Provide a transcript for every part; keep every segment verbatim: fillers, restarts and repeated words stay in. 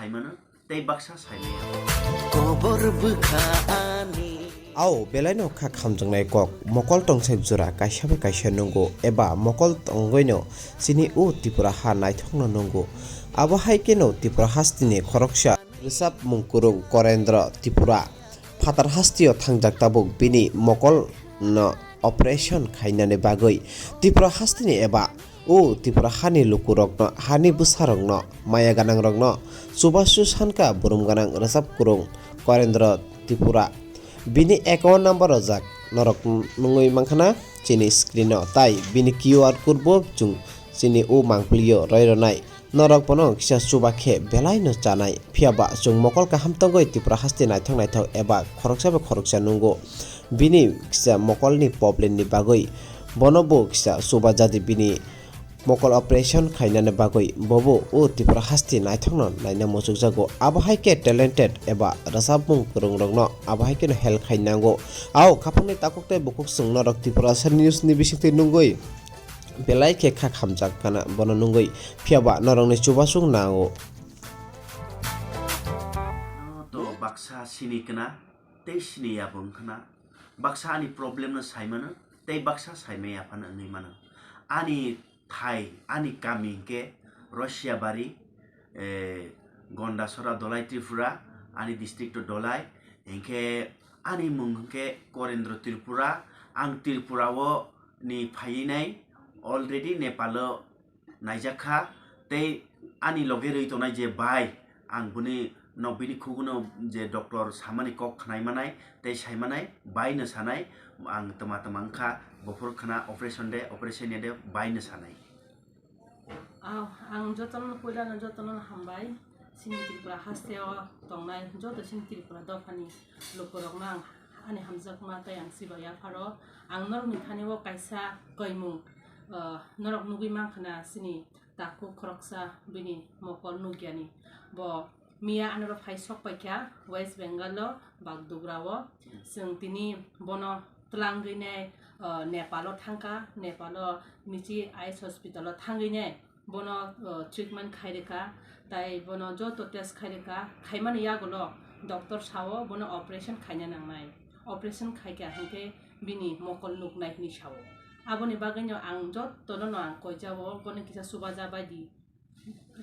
mano, tei baksa saimaya. Kobor bwkha ani. Ao, belaino kha khamjaknai kok, mokol tongthai jora kaisa bai kaisa nungo, eba mokol tongwino chini o Tripura ha naithokno nungo. Abo hai kheno Tripura hasteni khoroksa rwchapmung kwrwng Korendra Tripura phatar hasteo thangjak tabuk bini mokolno operation khainani bagwi Tripura hasteni eba o Tripura hani lukurokno, hani bwsarokno, maya gwnangrokno chubachu sankha burum gwnang rwchap kwrwng Korendra Tripura. Bini account number rojak norok nungwi mankhana chini screen-o, tai bini Q R code bo chwng chini o mangpili-o roi rwnai. Norok bono kisa chuba khe belai no chanai. Phiya ba chwng mokol kaham tongwi Tripura haste naithok naithok eba khoroksa bai khoroksa nungo. Bini kisa mokol ni problem ni bagwi bono bo kisa chuba jadi bini mokol operation khainani bagwi bobo o Tripura haste naithokno naina muchukjago. Abo hai khe talented eba rwchapmung kwrwng rokno abo hai kheno help khainango. Ao khapangni takhuk tei bukhuk chwng norok Tripura sa news ni bisingtwi nungwi belai khe kha khamjak kana bono nungwi, phiya ba norokni chubasung nango. To baksa sini kana tei sini ya bo wngkhana, baksa ani problem no sai mano tei baksa sai maya phano wngwi mano. Ani thai, ani kami hinkhe Russia bari, eh, Gondasora Dolai Tripura, ani district to Dolai, hinkhe ani mung hinkhe Korendra Tripura, ang Tripura o ni phaiwi nai, already Nepal o naijak kha, tei ani loge rwi tongnai je bai, ang bini no bini khuguno je doctor samani kok khnai manai tei sai manai, bai no sanai, ang tma tma wngkha, bophor khna operation de, operation ya de, bai no sanai. Ah, ang jotono puilano jotono hambai. Chini Tripura hasteo tongnai joto chini Tripura dophani lukurokno ang ani hamjakma tei ang chiba yapharo. Ang norokni thani o kaisa koimung, ah, norok nugwi mankha na chini takhuk khoroksa bini mokol nukyani. Bo miya anoro phai sok paikha West Bengal o Bagdogra o. Chwng tini bono twlangwi nai, ah, Nepal o thangkha. Nepal o Michi Eyes Hospital o thangwi nai bono, o, treatment khai rwkha, tai bono joto test khai rwkha, khaimani yagulo doctor sao bono operation khaina nangnai, operation khaikha hinkhe bini mokol nuknai hinwi sao. Aboni bagwino ang jotono no ang koijao, bono kisa chubaja baidi,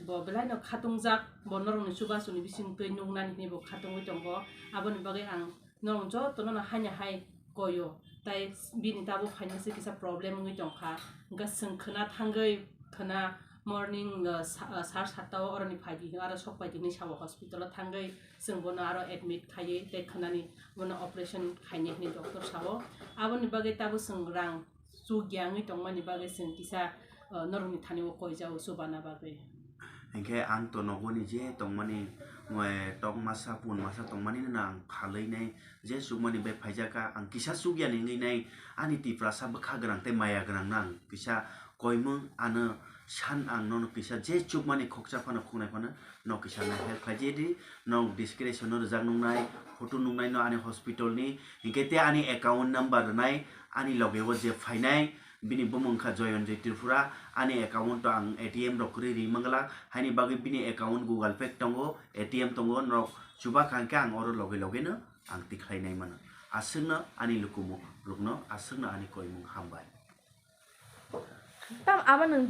bo belaino khatungjak, bo norokni chubasuni bisingtwi nuknani hinwi bo khatungwi tongo, aboni bagwi ang norok jotono no haino hai koyo, tai bini tabuk phaina se kisa problem wngwi tongkha, hwnkhe chwng khwna thangwi khwna morning, uh, sa-, uh, sar satta o oroni phaidi, aro sok paidi hinwi sao hospital o thangwi chwng bono aro admit khaiwi tei khwnani bono operation khainai hinwi doctor sao, aboni bagwi tabuk chwng rang chukya wngwi tongmani bagwi chwng kisa, uh, norokni thani o koijao chubana bagwi. Hinkhe ang to nogo ni je tongmani, eh, tok masa, pun masa tongmani no ang phalwi nai je chukmani bai phaijak kha, ang kisa chukya ni wngwi nai ani Tiprasa bwkha gwnang tei maya gwnang no ang kisa koimung ano san ang nono kisa je chukmani khoksa phano khoknai phano no kisa no help khaijedi, no description o rijak nuknai, photo nuknai no ani hospital ni, hinkhe tei ani account number rwnai, ani loge o je phainai, bini bumung wngkha Joyonjoy Tripura, ani account o ang A T M rok kwrwi ri mangla, haini bagwi bini account Google Pay tongo, A T M tongo, norok chuba kha hinkhe ang oro loge loge no ang tikhlai nai mano. Aswkno ani lukumu rokno, aswkno ani koimung hambai. Tam abo nwng